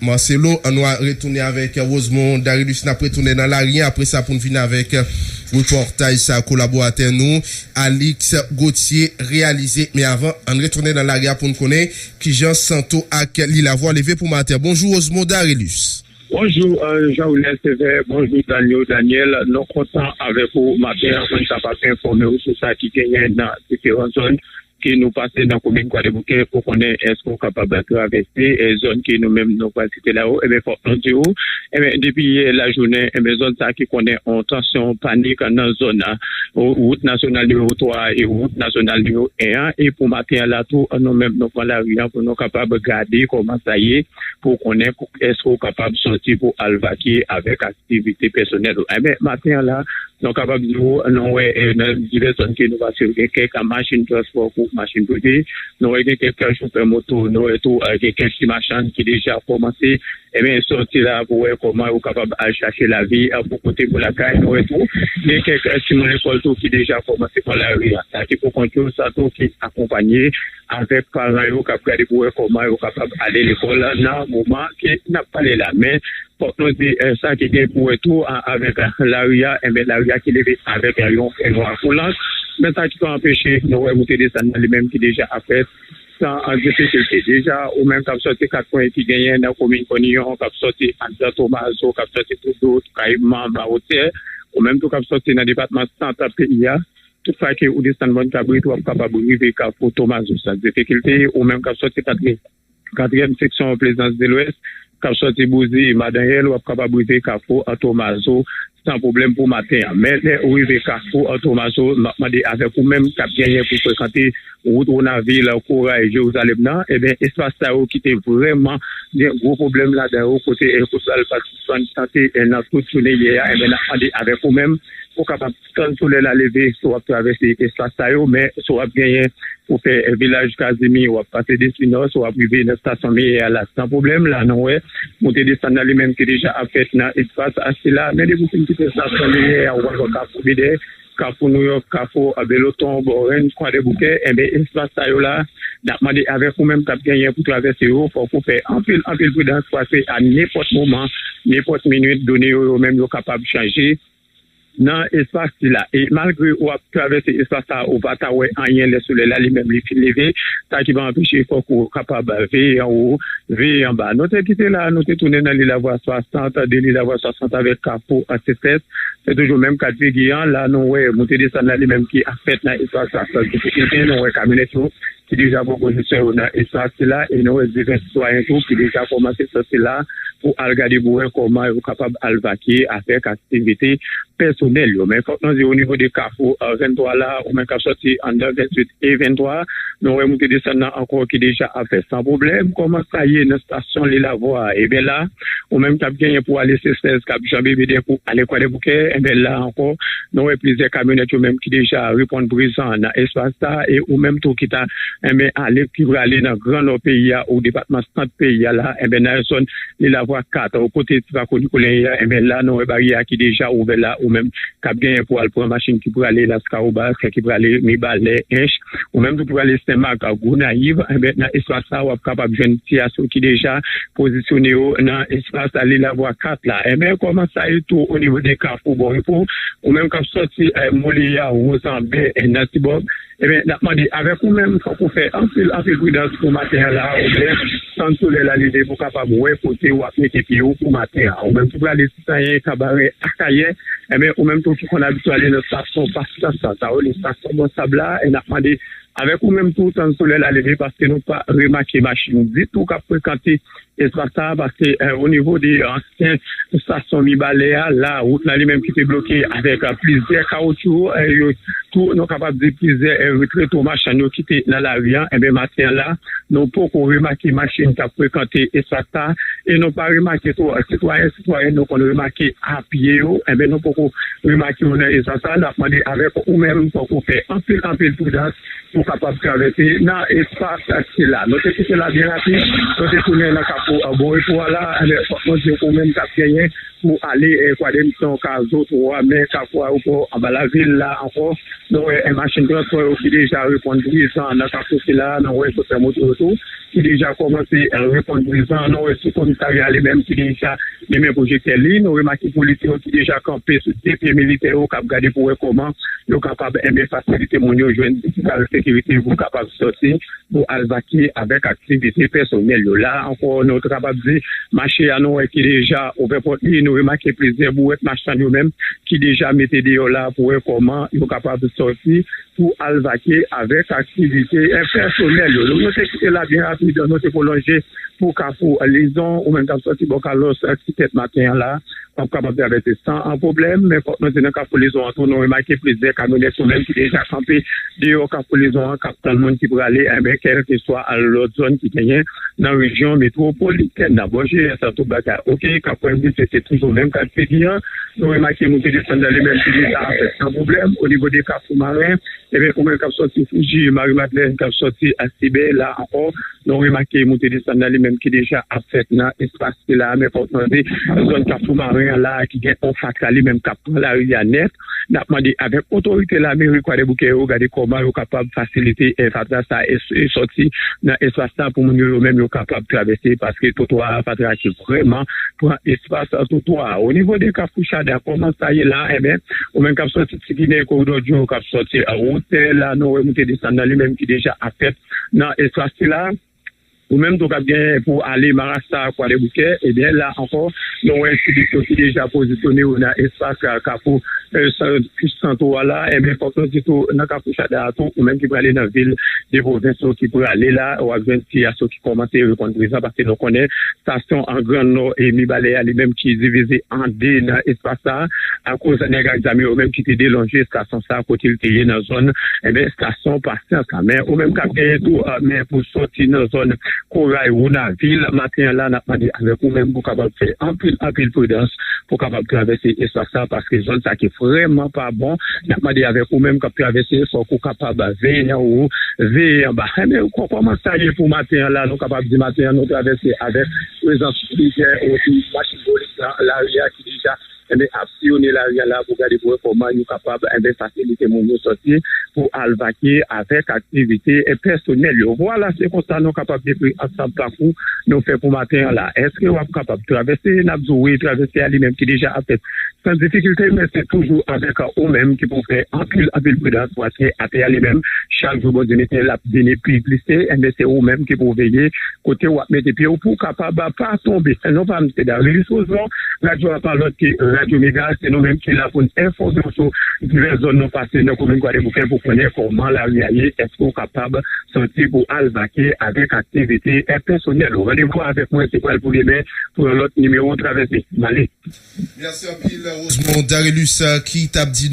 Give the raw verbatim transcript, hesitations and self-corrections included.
Marcelo, ann nou retounen avèk Rosemond Darilus. N ap retounen nan lari an apre sa pou n vin avèk repòtaj sa kolaboratè nou, Alix Gauthier, reyalize. Men avan, ann retounen nan lari a pou n konnen kijan Santo ak Lilavwa leve pou maten. Bonjou, Rosemond Darilus. Bonjou, euh, Jean Wilner Sévère. Bonjou, Daniel. Daniel, nou kontan avèk ou maten an pou n kapab enfòme w sou sa ki genyen nan diferan zòn ke nou pase nan komin Kwadèboukè pou konnen èske w kapab travèse, eh, zòn ke nou menm nou pral site la yo. Ebyen, fòk nou di w, ebyen, depi yè lajounen, ebyen, zòn sa ki konnen yon tansyon panik nan zòn nan, wout nasyonal nimewo twa e wout nasyonal nimewo en an. E pou maten an la tou, nou menm nou pran lari an pou nou kapab gade kòman sa ye, pou konnen èske w kapab sòti pou al vakye avèk aktivite pèsonèl ou. Ebyen, maten an la, nou kapab di w, nou wè, eh, nan divès zòn ke nou pase, gen kèk machin transpò kou machin prive, nou wè gen kèk chofè moto, nou wè tou, eh, gen kèk ti machann ki deja kòmanse, ebyen, sòti la pou wè kòman yo kapab al chache lavi, eh, pou kote pou lakay. Nou wè tou, gen kèk, eh, timoun lekòl tou ki deja kòmanse pran lari a. Sa ki pou kont yo, sa tou ki akonpanye avèk paran yo k ap gade pou wè kòman yo kapab ale lekòl nan moman ke n ap pale la. Men, fòk nou di, eh, sa ki gen pou wè tou, a, avèk, eh, lari a, enben, lari a ki leve avèk, eh, yon fè nwa koulans. Men sa ki pa anpeche, nou wè moute desann nan li menm ki deja ap fèt san, eh, difikilte. Deja, ou menm k ap sòti kat kwen ki genyen nan komin Kòniyon, k ap sòti anndan Tomazo, k ap sòti Toudout, Kayiman, Mawotyè, ou menm tou k ap sòti nan depatman sant peyi a, tout fwa ke ou desann Mòn Kabrit, w ap kapab rive Kafou Tomazo san difikilte, ou menm k ap sòti katriyèm, katriyèm seksyon Plezans de Lwès, k ap sòti Bouzi, Madanyèl, w ap kapab rive Kafou, eh, Tomazo san pwoblèm pou maten an. Men lè ou rive Kafou, eh, Tomazo, m ap mande avèk ou menm k ap genyen pou frekante wout Wonavil, Koray, Jerizalèm nan, ebyen, espas sa yo ki te vrèman gen gwo pwoblèm ladan yo, kote, eh, kote al pa sispann chante, eh, nan tout jounen yè a, ebyen, n ap mande avèk ou menm pou w kapab tann solèy la leve, si w ap travèse espas sa yo, men si w ap genyen pou fè vilaj Kazimi, w ap pase Desinò, si w ap rive nan estasyon Meyè a la, san pwoblèm, la nou wè, moute desann nan li menm ki deja ap fèt nan espas sila, men depi w fin kite estasyon Meyè a, w al bò Kafou Bedè, Kafou Nouyòk, Kafou Beloton, bò Rens, Kwadèboukè, enben, espas sa yo la, n ap mande avèk ou menm k ap genyen pou travèse yo, fòk ou fè anpil, anpil pridans, paske a nenpòt moman, nenpòt minit, done yo, yo menm, yo kapab chanje nan espas sila. E malgre w ap travèse espas sa, ou pa ta wè anyen lè solèy la li menm li fin leve, sa ki pa anpeche fòk ou kapab veye anwo, veye anba. Nou te kite la, nou te tounen nan Lilavwa swasant, de Lilavwa swasant avèk Kafou Sesès. Se toujou menm ka de figi an. La, nou wè moute desann la li menm ki ap fèt nan espas sa san difikilte. Nou wè kamyonèt yo ki deja pran pozisyon yo nan espas sila, e nou wè divès sitwayen tou ki deja kòmanse sòti la pou al gade pou wè kòman yo kapab al vakye avèk aktivite pèsonèl yo. Men fòk nou di, o nivo de Kafou, eh, venntwa la, ou menm k ap sòti anndan venntuit e venntwa, nou wè moute desann nan ankò ki deja ap fèt san pwoblèm. Kòman sa ye nan estasyon Lilavwa? Ebyen la, ou menm k ap genyen pou ale Sesès, k ap janbe Bedè pou ale Kwadèboukè, ebyen la ankò, nou wè plizyè kamyonèt yo menm ki deja reponn prezan nan espas sa, e ou menm tou ki ta enben ale, ki prale nan Gran Nò peyi a ou depatman Sant peyi a la, enben nan zòn Lilavwa kat, o kote Ti Pako Nikolay ye a, enben la nou wè baryè a ki deja ouvè la, ou menm k ap genyen pou al pran machin ki prale Laskawobas, ki prale Mibalè, Ench, ou menm tou ki prale Senmak, Gonayiv, enben nan espas sa w ap kapab jwenn ti aso ki deja pozisyone yo nan espas Lilavwa kat la. Enben kòman sa ye tou o nivo de Kafou Bò Repo, ou menm k ap sòti, eh, Moliya, Wozanbè, eh, nan Tibòb, ebyen, n ap mande avèk ou menm, fòk ou fè anpil, anpil pridans pou maten an la, oubyen tann solèy la leve pou w kapab wè kote w ap mete pye w pou maten an. Ou menm ki prale Sisanyen, Kabarè, Akayè, ebyen, ou menm tou ki konn abitye ale nan estasyon Pasyans, sa yo, estasyon Bò Sab la, e n ap mande avèk ou menm tou, tann solèy la leve, paske nou pa remake machin ditou k ap frekante espas sa a, paske, eh, o nivo de ansyen estasyon Mibalè a, la, wout la li menm ki te bloke avèk, eh, plizyè kawotchou, eh, yo, tou, nou kapab di plizyè, eh, retreto machann yo ki te nan lari a, enben, maten an la, nou poko remake machin k ap frekante espas sa, e nou pa remake tou, eh, sitwayen, sitwayèn nou konn remake a pye yo, enben, nou poko remake yo nan espas sa, n ap mande avèk ou menm, fòk ou fè anpil, anpil pridans, pou kapab travèse nan espas sila. Nou te kite la byen rapid, nou te tounen nan Kafou Bon Repo a la, men fòk mwen di ou menm k ap genyen pou ale Kwadèmsyon, Kazo, Twa Men, Kafou Ayewopò, anba lavil la ankò, nou wè machin transpò yo ki deja reponn prezan nan Kafou sila, nou wè chofè moto yo tou ki deja kòmanse reponn prezan, nou wè sou komisarya li menm ki deja limen pwojektè li, nou remake polisye yo ki deja kanpe sou de pye militè yo k ap gade pou wè kòman yo kapab enben fasilite moun yo jwenn difikilte sekirite pou kapab sòti pou al vakye avèk aktivite pèsonèl yo. La ankò, nou ta kapab di mache a nou wè ki deja ouvè pòt li, nou remake plizyè bouwèt machann yo menm ki deja mete deyò la pou wè kòman yo kapab sòti pou al vakye avèk aktivite pèsonèl yo. Nou te kite la byen rapid, nou te pwolonje pou Kafou Lizon, ou menm k ap sòti bò Kalos, ti tèt maten an la, w ap kapab travèse san pwoblèm, men fòk nou di nan Kafou Lizon an tou, nou remake plizyè kamyonèt yo menm ki deja kanpe deyò Kafou Lizon an, k ap tann moun ki prale, enben, kèlkeswa lòt zòn ki genyen nan rejyon metwopolitèn nan. Bò G S, tout bagay oke, k ap pran vit, se toujou menm ka de figi an. Nou remake moute desann nan li menm ki deja ap fèt san pwoblèm. O nivo de Kafou Maren, enben, ou menm k ap sòti Fouji, Mari Madlèn, k ap sòti Sibè, la ankò, nou remake moute desann nan li menm ki deja ap fèt nan espas sila, men fòk mande zòn Kafou Maren an la ki gen yon fatra li menm k ap pran lari a nèt. N ap mande avèk otorite lameri Kwadèboukè yo gade kòman yo kapab fasilite fatra sa e sòti nan espas sa pou moun yo, yo menm yo kapab travèse, paske twotwa a, fatra ki vrèman pran espas twotwa a. O nivo de Kafou Chada, kòman sa ye la? Enben, ou menm k ap sòti Ti Ginen, koridò Djo, k ap sòti Wotè la, nou wè moute desann nan li menm ki deja ap fèt nan espas sila. Ou menm tou k ap gen pou ale Marasa, Kwadèboukè, ebyen, la ankò, nou wè ti bis yo ki deja pozisyone yo nan espas Kafou Santo a la. Ebyen, fòk nou di tou, nan Kafou Chada a tou, ou menm ki prale nan vil de pwovens yo ki prale la, w ap jwenn siyasyon ki kòmanse reponn prezan, paske nou konnen estasyon an Gran Nò e Mibalè a li menm ki divize an de nan espas sa, akoz nèg ak zam yo menm ki te delonje estasyon sa kote l te ye nan zòn, enben, estasyon Pasyans la. Men ou menm k ap genyen tou, men pou sòti nan zòn Koray, Wounavil, maten an la, n ap mande avèk ou menm pou kapab fè anpil, anpil pridans pou kapab travèse espas sa, paske zòn sa ki vrèman pa bon. N ap mande avèk ou menm k ap travèse, fòk ou kapab veye anwo, veye anba. Enben, kò-, kòman sa ye pou maten an la? Nou kapab di maten an, nou travèse avèk prezans plizyè machin polis nan lari a ki deja, enben, ap siyone lari a la pou gade pou wè kòman yo kapab, enben, fasilite moun yo sòti pou al vakye avèk aktivite pèsonèl yo. Vwala, se konsa nou kapab dekri ansanm pakou nou fè pou maten an la. Èske w ap kapab travèse? N ap di w wi, travèse a li menm ki deja ap fèt san difikilte, men se toujou avèk ou menm ki pou fè anpil, anpil pridans, paske atè a li menm, chak jou Bondye mete l ap vini pi glise, enben se ou menm ki pou veye kote w ap mete pye w pou w kapab pa tonbe. Non pa m se Darius Rosemond, radyo a pa lòt ke Radyo Mega, se nou menm ki la pou n enfòme w sou divès zòn nou pase nan komin Kwadèboukè pou konnen kòman lari a ye, èske w kapab sòti pou al vakye avèk aktivite pèsonèl ou. Randevou avèk mwen, se pral pou demen pou yon lòt nimewo Travèse. M ale. Mèsi anpil, Rosemond Darelus, ki t ap di